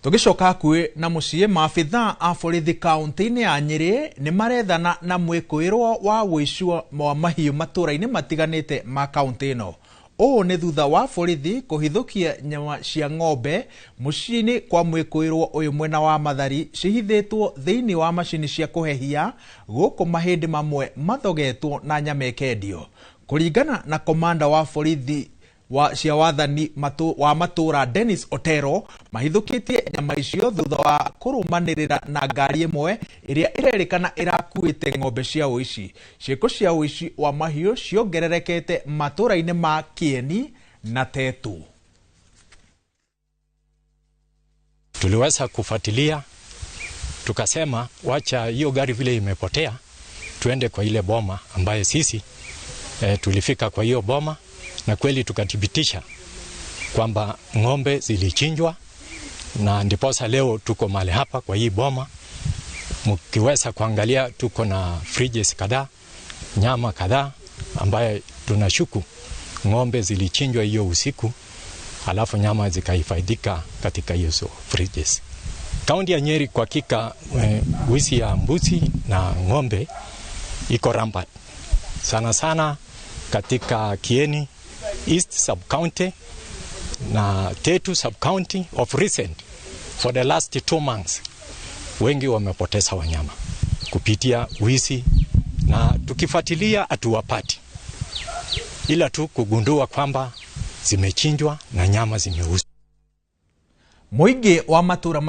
Tugicoka hakuhĩ na mũciĩ, maabithaa a borithi kaunti-inĩ ya Nyĩrĩ nĩ marethana na mwĩkũĩrwo wa ũici wa mahiũ matũra-inĩ matiganĩte ma kaunti ĩno. Ũũ nĩ thutha wa borithi kũhithũkia nyama cia ng'ombe mũciĩ-inĩ kwa mwĩkũĩrwo ũyũ mwena wa Mathari cihithĩtwo thĩinĩ wa macini cia kũhehia, gũkũ mahĩndĩ mamwe mathogetwo na nyama ĩkendio. Kũringana na komanda wa borithi wa cia wathani wa matũra Dennis Otero, mahithũkĩtie nyama icio thutha wa kũrũmanĩrĩra na ngari ĩmwe ĩrĩa ĩrerĩkana ĩrakuĩte ng'ombe cia ũici. Ciĩko cia ũici wa mahiũ ciongererekete matũra-inĩ ma Kieni na Tetu. Tuliweza kufuatilia tukasema wacha hiyo gari vile imepotea tuende kwa ile boma ambaye sisi tulifika kwa hiyo boma na kweli tukathibitisha kwamba ng'ombe zilichinjwa, na ndiposa leo tuko mahali hapa kwa hii boma. Mkiweza kuangalia tuko na fridges kadhaa, nyama kadhaa ambaye tunashuku ng'ombe zilichinjwa hiyo usiku, alafu nyama zikahifadhika katika hizo fridges. Kaunti ya Nyeri kwa hakika wizi ya mbuzi na ng'ombe iko rampant sana sana katika Kieni East Sub-County na Tetu Sub-County. Of recent, for the last 2 months, wengi wamepoteza wanyama kupitia wizi, na tukifuatilia hatuwapati, ila tu kugundua kwamba zimechinjwa na nyama zimeuzwa. Mũingĩ wa matũra